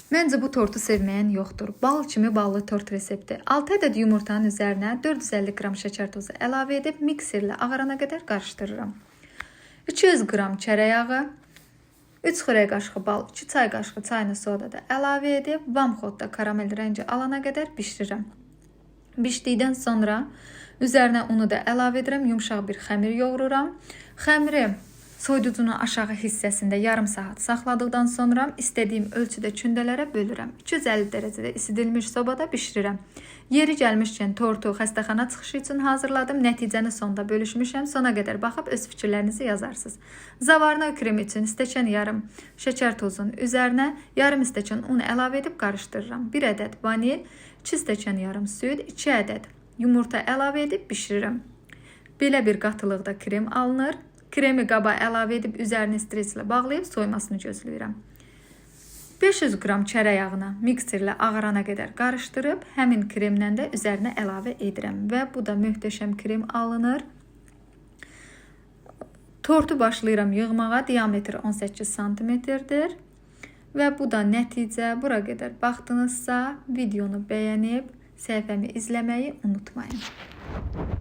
Məncə bu tortu sevməyən yoxdur. Bal kimi ballı tort resepti. 6 ədəd yumurtanın üzərinə 450 qram şəkər tozu əlavə edib mikserlə ağarana qədər qarışdırıram. 200 qram çərə yağı, 3 xörək qaşığı bal, 2 çay qaşığı çayını soda da əlavə edib vamxodda karamel rəngi alana qədər bişirirəm. Bişdikdən sonra üzərinə unu da əlavə edirəm, yumşaq bir xəmir yoğururam. Xəmiri soyuducunun aşağı hissəsində yarım saat saxladıqdan sonra istədiyim ölçüdə kündələrə bölürəm. 250 dərəcədə isidilmiş sobada bişirirəm. Yeri gəlmişkən tortu xəstəxana çıxışı üçün hazırladım. Nəticəni sonda bölüşmüşəm. Sona qədər baxıb öz fikirlərinizi yazarsınız. Zavarnoy kremi üçün stəkan yarım şəkər tozunun üzərinə yarım stəkan un əlavə edib qarışdırıram. 1 ədəd vanil, 2 stəkan yarım süd, 2 ədəd yumurta əlavə edib bişirirəm. Belə bir qatılıqda krem alınır. Kremi qaba əlavə edib üzərini streçlə bağlayıb soyumasını gözləyirəm. 500 qram çərə yağını mikserlə ağarana qədər qarışdırıb həmin kremlə də üzərinə əlavə edirəm və bu da möhtəşəm krem alınır. Tortu başlayıram yığmağa. Diametri 18 santimetrdir. Və bu da nəticə. Bura qədər baxdınızsa videonu bəyənib səhifəmi izləməyi unutmayın.